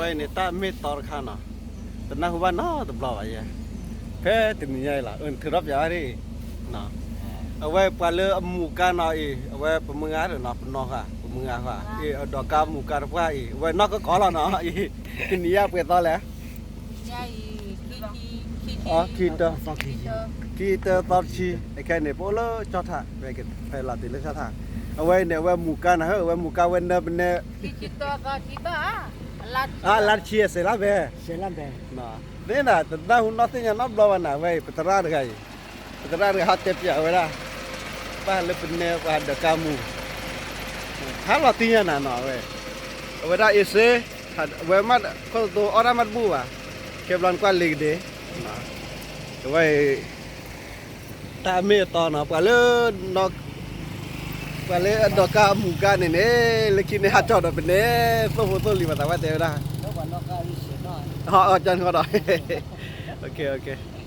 ဝဲန့ၣ်တၢ်မ့ၢ်တီတခါနီၤ, တနၢ်ဟူဘၣ်နီတဘျီဘၣ်ယဲ, ဖဲတနံၤညါအံၤလီၤ အၢ နထုးထီၣ်ပၠးဝဲဒၣ်အံၤ, အဝဲပှၤလၢအမူကါနီၤအံၤ အဝဲပမုၢ်ဂၤဒီးနီၤ ပနီၢ်ဃာ် ပမုၢ်ဂၤဃာ် အံၤ အဒိးကါမူကါတပှၢ်အံၤ အဝဲနီၢ်ကီၢ်ကီၢ်လီၤနီၤအံၤ, တနံၤညါပှဲၤသီလဲၣ် အံၤ ခံတၢ ခံတၢသီတဆံ အခဲန့ၣ် ပအိၣ်လၢကၠီၣ်ထၣ် ဖဲလီၤတံၢ်လၢကၠီၣ်ထၣ်, အဝဲအံၤန့ၣ် အဝဲမူကါနၤဧၢ အဝဲမူကါဝဲနၢပနဲ အလါတဆံအစဲးလါဘဲ, သ့ၣ်နၤ တနၢ်ဟူနီၢ်သ့ၣ်ညါနီတဘျီဘၣ်နၤ အဝဲအံၤ ပသရၣ်တဂၤအံၤ, ပသရၣ်တဂၤဟးတဲပၠးဝဲဒၣ်, ဘၣ်လၢပနဲပှၤဒိးကါမူ, ဟးလီၤတံၢ်ညါနၤနီၤ အဝဲ, အဝဲဒၣ်အ့ၣ်စ့, အဝဲမ့ၢ်ခိၣ်သသိအီၣ်တၢ်မးတဘူၣ်ဘၣ်, ခဲဘျီနကွၢ်လ့ၤကဒ့, အဝဲအံၤ တၢ်အမ့ၢ်အတီနီၤ ပှၤလၢ ပှၤလၢအဒိးကါအမူကါန့ၣ်န့ၣ် လၢခံန့ၣ်ဟးကၠီၣ်ဒီးပနဲ သိၣ်ဖိသိၣ်လံၤဘၣ်သးဝဲတဲဝဲဒၣ်, ကၠီၣ်ဃီဒီး,